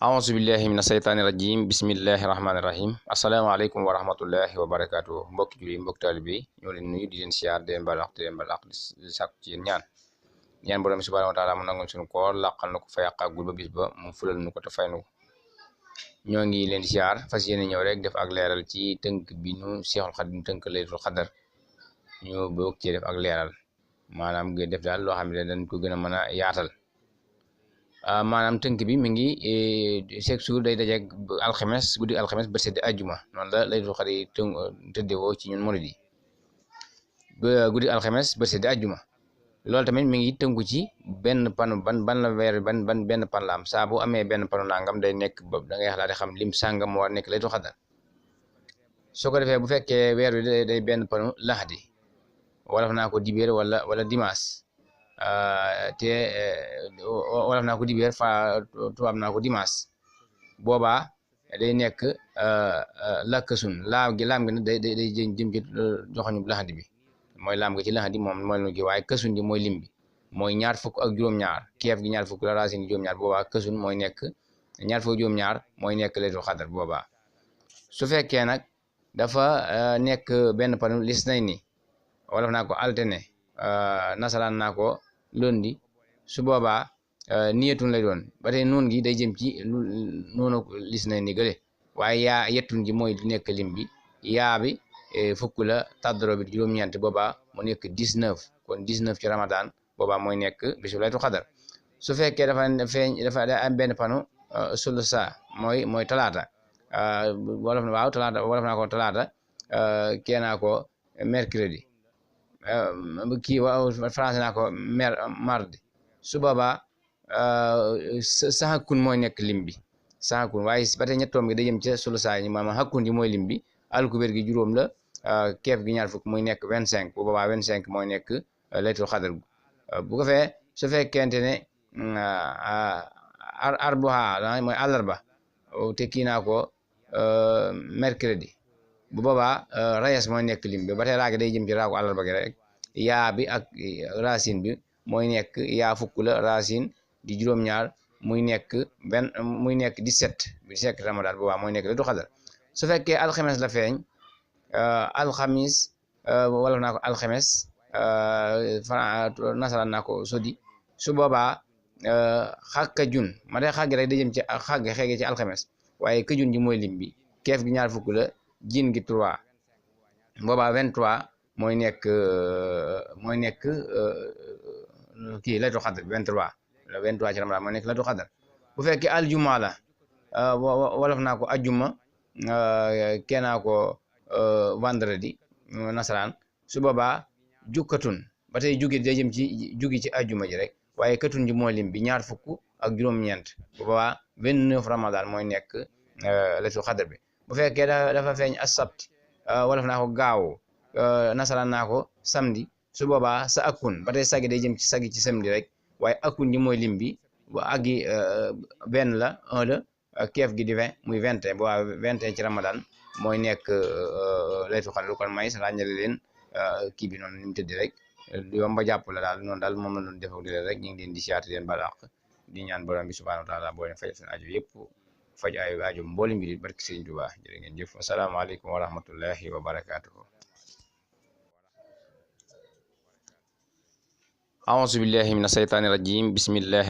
aouzu billahi mina seytaani rajim bismillahi rahmaani rahim asalaamaaleykum wa rahmatullahi wa barakaatu mbokki julli mbokki taalibe yi ñoo leen nuyu di leen siyaar di leen balax di sàkku ci yéen ñaan borom bi subhaanahu wa taala mu nangul suñu koor làqal na ko fa yàqagul ba bis ba mu fulal nu ko te fay nu ko ñoo ngi leen di siyaar fas yéene ñëw rek def ak leeral ci tënk bi nu Seexul Xadiim tënk laylatul xadar ñu bëgg ci def ak leeral maanaam nga def daal loo xam ne dañ ko gën a mën a yaatal maanaam tënk bi mi ngi chaque jour day dajeeg alxames guddi alxames ba sedd ajjuma noonu la laylatul xadar yi tëddewoo ci ñun murid yi ba guddi alxames ba sedd ajjuma loolu tamit mi ngi tënku ci benn panu ban la weer benn pan la am saa bu amee benn panu nangam day nekk ba da ngay xalaat xam lim sàngam moo war nekk laylatul xadar soo ko defee bu fekkee weer wi day benn panu laxdi wolof naa ko dibéer wala dimanche te wolof naa ko dibéer fa tubaab naa ko dimanche boobaa day nekk lakkasun laam gi nag day jëm ci joxoñu laxdi bi mooy laam gi ci laxdi moom mooy lu gi waaye kësun ji mooy lim bi mooy ñaar fukk ak juróom-ñaar keef gi ñaar fukk la racine juróom-ñaar boobaa kësun mooy nekk ñaar fukk juróom-ñaar mooy nekk laylatul xadar boobaa su fekkee nag dafa nekk benn panu lis nay ni wolof naa ko alterné nasaraan naa ko lundi su boobaa niyetun lay doon ba tey noon gi day jëm ci noonu lis nay ni gële waaye yaa yettun ji mooy di nekk lim bi yaa bi fukk la tàddaro bi juróom-ñeent boobaa mu nekk 19 kon 19 ci ramadan boobaa mooy nekk bisu laylatul xadar su fekkee dafa am benn panu sulusa mooy talaata wolof naa ko talaata kee naa ko mercredi kii français naa ko mardi su boobaa saxakun mooy nekk lim bi saxakun waaye ba tey ñettoom gi day jëm ca sulusa yi maanaam xakkun ji mooy lim bi alkubeer gi juróom la keef gi ñaar fukk muy nekk 25 bu boobaa 25 mooy nekk laylatul xadar bu ko fee su fekkente ne arbuha mooy àllarba te kii naa ko mercredi bu boobaa rayes mooy nekk lim bi ba tey raagi day jëm ci raagu àllarba gi rek yaa bi ak racine bi mooy nekk yaa fukk la racine di juróom-ñaar muy nekk 17 ramadan boobaa mooy nekk laylatul xadar su fekkee alxames la feeñ alxamis wala naa ko alxames nasaraan naa ko sodi su boobaa xàkka jun ma day xàggi rek day jëm ci xàgg xeege ci alxames waaye këjun ji mooy lim bi keef gi ñaar fukk la jin gi 3 boobaa 23 mooy nekk kii laylatul xadar 23 ci ramadan mooy nekk laylatul xadar bu fekkee aljuma la wolof naa ko ajjuma keenaa ko vendredi nasaraan su boobaa jukkatun ba tey jugi day jëm ci jugi ci ajjuma ji rek waaye katun ji mooy lim bi ñaar fukk ak juróom-ñeent bu boobaa 29 ramadan mooy nekk laylatul xadar bi bu fekkee dafa feeñ asabti wolof naa ko gaaw nasaraan naa ko samedi su boobaa sa akun ba tey sagi day jëm ci sagi ci samedi rek waaye akun ji mooy lim bi ba aggi benn la 1 la keef gi di 20 muy 21 bu waa 21 ci ramadan mooy nekk laylatul xadar kon may ràññale leen kii bi noonu ni mu tëddee rek yomba jàpp la daal noonu daal moom la doon defak di leen rek ñu ngi leen di siyaati leen balaq di ñaan borom bi subhanahu wa taala boo leen fajal seen aajo yëpp faj ay aajo mboolem bi barki Sëriñ Tuubaa jërë ngeen jëf asalaamaaleykum wa rahmatullahi wa barakatuhu aouzu billahi mina seytaani rajim bismillah